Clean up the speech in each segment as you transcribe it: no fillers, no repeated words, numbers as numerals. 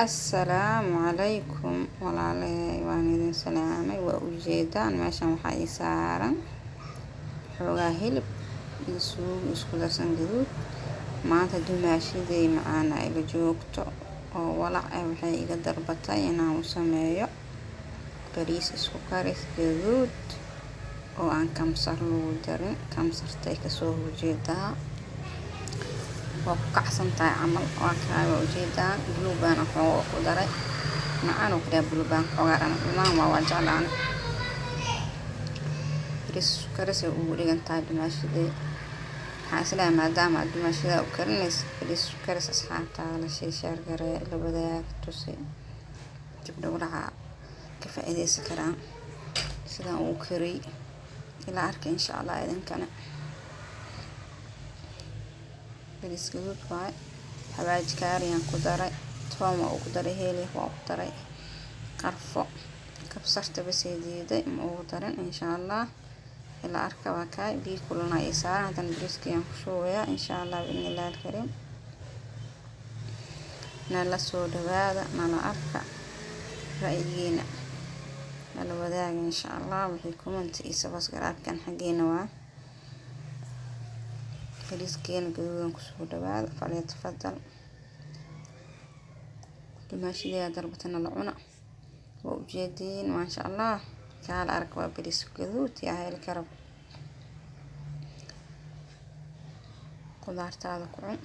Assalaamu calaykum walaalahay, waan idin salaamay. Waa ujeedaan, meeshan waxaa ii saaran xoogaa hilib iyo suugo isku darsan gaduud. Maanta dumaashiday macaana iga joogto oo walac ah waxay iga dalbatay inaan u sameeyo bariis isku karis gaduud oo aan kamsar lagu darin. Kamsartay kasoo horjeedaa, waa ku kacsan tahay camal. Waa kaa, waa ujeedaan, blue baan xoogaa ku daray, macaan oo kaliya blue baan xoogaa dhanaan waa jeclaan. Bariis isku karis ay ugu dhigan tahay dumaashiday. Waxaan isleeyahay maadaama aad dumaashida u karinaysid bariis isku karis, asxaabtaada la sii share garee, la wadaag, tusi gabdho walaca ka faa'iideysan karaan sidaan ugu kariyey. Ilaa arka insha Allah idinkana. Bariis gaduud waaye, xawaaji kaariyaan ku daray, toon waa ugu daray, heel waa ugu daray, qarfo, kabsarta basay diiday, ma ugu darin. Insha Allah ilaa arka. Waa kaay, biyo kulana ii saaran. Haddana bariiskii aan ku shubayaa insha Allah biidnillahi alkariim. Nala soo dhawaada, nala arka, ra'yigiina nala wadaaga insha Allah. Wixii comment iyo subscribe-kan xaggeena waa. Bariiskeena gaduudan kusoo dhawaada, falyatafadal. Dumaashideeda dalbatana la cuna. Waa ujeediin, maasha Allah, kaala arka, waa bariis gaduud yaa heli karab. Qudaartaada ku cun,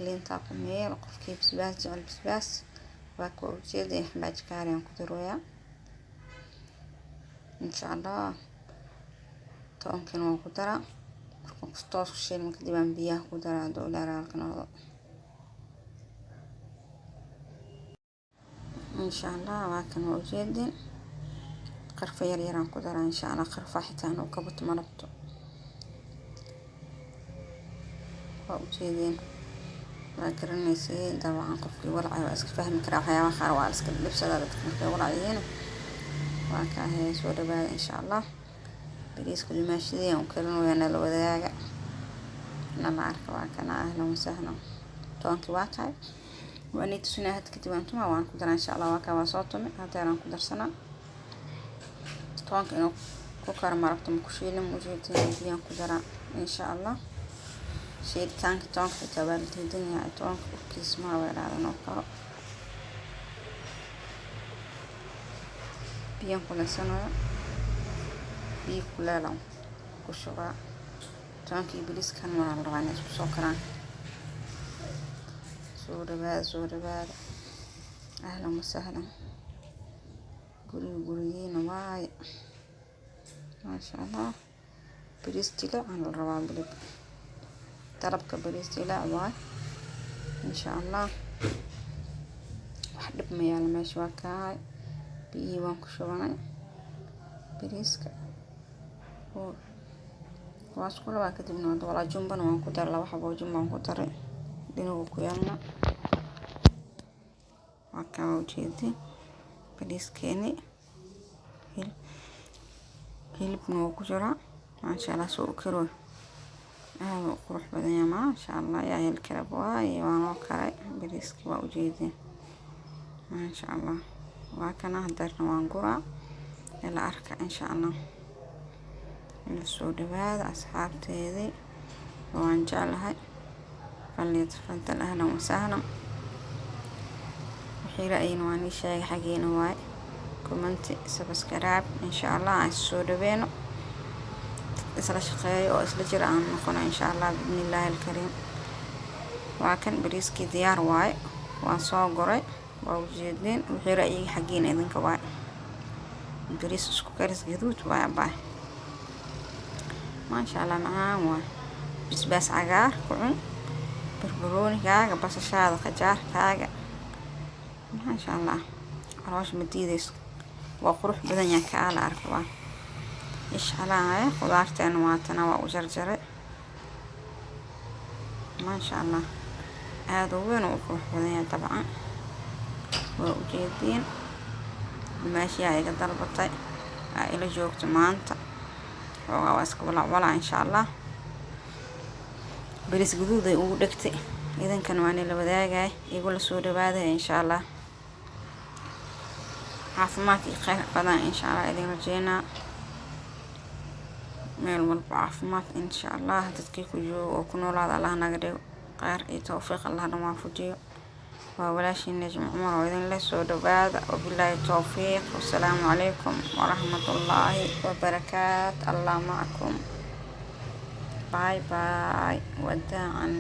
liintaa ku meel, qofkii basbaas jecel basbaas waa ka ujeedin. Xawaaji kaariyaan ku daroyaa insha Allah, toonkana waan ku daraa. Markaan toos ku shiilmo kadib aan biyaha ku daraa hadduu Ilaahay raalli ka noqdo insha Allah. Waa kan, waa ujeedin, qarfo yar yaraan ku daraa insha Allah. Qarfa xitaa inuu ka bato ma rabto. Waa ujeedin, waa garanaysay dabcan, qofkii walacay waa iska fahmi karaa. Waxyaabaha qaar waa iska dhibsadaa dadka markay walac yihiin. Waa ka ahee, soo dhawaada insha Allah. Bariiska dumaashadii aan u karin nala wadaaga, nala arka. Waa kana, ahlan wasahlan. Toonkii waa tahay, waa nii tusinaa. Had kadib waan tumaa, waan ku daraa insha Allah. Waa kaa, waa soo tumi, hadeeraan ku darsanaa. Toonka inuu ku karo marabto, ma ku shiilin, ujeedin. Biyaan ku daraa insha Allah. Shiilitaanka toonka xitaa waa la diidan yahay, toonka urkiis ma rabo ilaada inuu karo. Biyaan ku darsanayo, biyo kuleel aan ku shubaa. Toonka iyo bariiskan waa la rabaa inay isku soo karaan. Soo dhawaada, soo dhawaada, ahlan wasahlan. Guriga gurigiina waaye, maasha Allah. Bariis jileec aan la rabaa, bilib dalabka bariis jileec waaye insha Allah. Wax dhib ma yaalo meesha. Waa kaay, biyihii waan ku shubanay, bariiska waa isku rabaa. Kadibna walaa jumbana waan ku daray, laba xabo jumba waan ku daray, dhinagu ku yaalna. Waa kaa, waa ujeedin, bariiskeeni hilibna wuu ku jiraa, maasha Allah. Soo u karo aad u qurux badan yahay, maasha Allah, yaa heli kara waaye. Waa noo karay bariiski, waa ujeedin, maasha Allah. Waa kana, hadeerna waan guraa, ila arka insha Allah. Ila soo dhawaada asxaabteedii, waan jeclahay. Falyatafadal, ahlan wasahlan. Wixii ra'yina waan ii sheegay, xaggeena waaye. Comment, subscribe insha Allah. Aan soo dhaweeno, isla shaqeeyo oo isla jir aan noqono insha Allah biidnillaahi alkariim. Waa kan, bariiskii diyaar waaye, waan soo goray, waa ujeedeen. Wixii ra'yiga xaggiina idinka waaye. Bariis isku karis gaduud waaye baay, maasha Allah, macaan waay. Basbaas cagaar ku cun, barbaroonikaaga, basashaada, qajaarkaaga, maasha Allah, caloosha ma diideyso. Waa qurux badan yahay, kaa la arko, waa ishcalaaya. Qudaarteena waatana, waa u jarjaray, maasha Allah, aada u weyn u qurux badan yahay dabcan, waa ujeediin. Dumaashiyaa iga dalbatay aa ila joogto maanta, xoogaa waa iska walacwalaa insha Allah. Bariis gaduud ay ugu dhegtay, idinkana waa nila wadaagay, igula soo dhawaadaya insha Allah. Caafimaad iyo kheyr badan insha Allah idin rajeynaa. Meel walba caafimaad insha Allah dadkii ku joogo oo ku noolaada Allah naga dhigo. Kheyr iyo tawfiiq Allah na waafajiyo. Waa walaashiin Najmi Cumar oo idin leh soo dhawaada. Wabilaahi tawfiiq. Wasalaamu calaykum waraxmatullaahi wabarakaat. Allah macakum. Bye bye. Wadaacan.